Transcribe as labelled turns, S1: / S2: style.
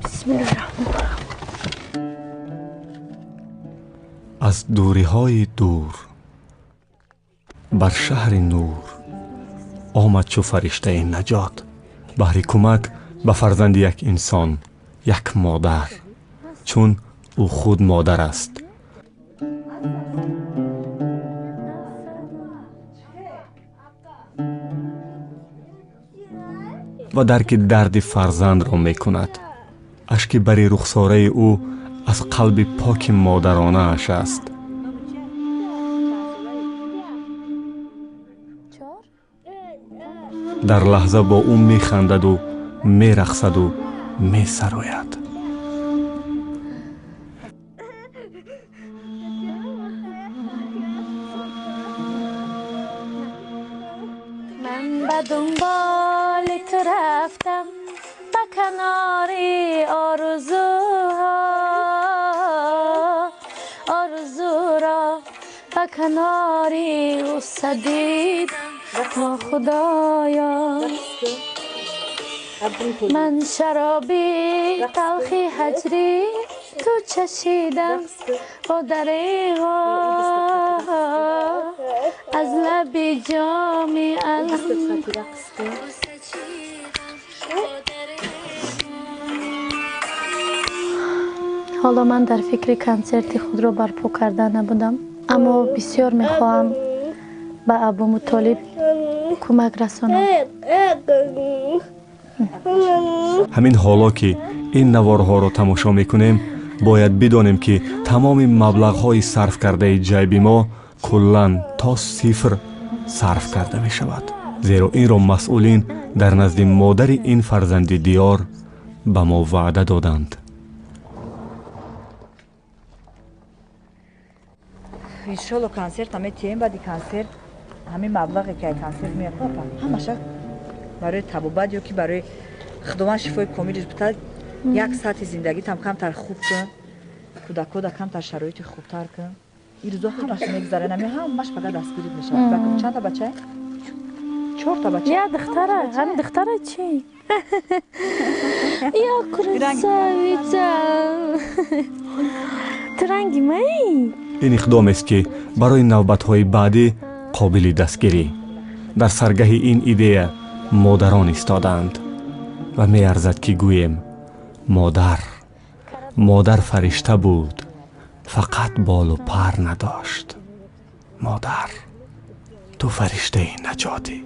S1: Бисмиллоҳи раҳмони раҳим.
S2: Аз дурӣҳои дур бар шаҳри нур омад чу фариштаи наҷот, баҳри кӯмак ба фарзанди як инсон, як модар, чун ӯ худ модар аст. Ва дарки дарди фарзандро мекунад. Ашки бари рухсораи ӯ аз қалби поки модаронааш аст. Дар лаҳза бо ӯ механдаду мерақсаду месарояд.
S1: Ман ба дунболи ту рафтам, ба канори орзуҳо, орзуро ба канори ғусса дидам, то худоё. Ман шароби талхи ҳаҷри ту чашидам, бо дареғо аз лаби ҷоми алам. Ҳоло ман дар фикри консерти худро барпо карда набудам, аммо бисёр мехоҳам ба Абумутолиб кӯмак расонам.
S2: Ҳамин ҳоло ки ин наворҳоро тамошо мекунем, бояд бидонем, ки тамоми маблағҳои сарф кардаи ҷайби мо куллан то сифр сарф карда мешавад, зеро инро масъулин дар назди модари ин фарзанди диёр ба мо ваъда доданд.
S3: Иншолло, консерт ҳаме тием. Баъди консерт ҳамин маблағе ки ай консерт меяд, ҳамаша барои табобат ё ки барои Худованд шифои комилиш битад, як сатҳи зиндагитам камтар хуб кун, кӯдакода камтар шароити хубтар кун. Ин рӯзо ҳамаш мегзарад, ами ҳамаш фақат дастгирит мешавад. Чандта бача? Чорта бача.
S1: Я духтара, ҳамин духтара чӣ? Я красавица, ту ранги май.
S2: Ин иқдомест, ки барои навбатҳои баъдӣ қобили дастгирӣ. Дар саргаҳи ин идея модарон истодаанд ва меарзад, ки гӯем: модар, модар фаришта буд, фақат болу пар надошт. Модар, ту фариштаи наҷотӣ.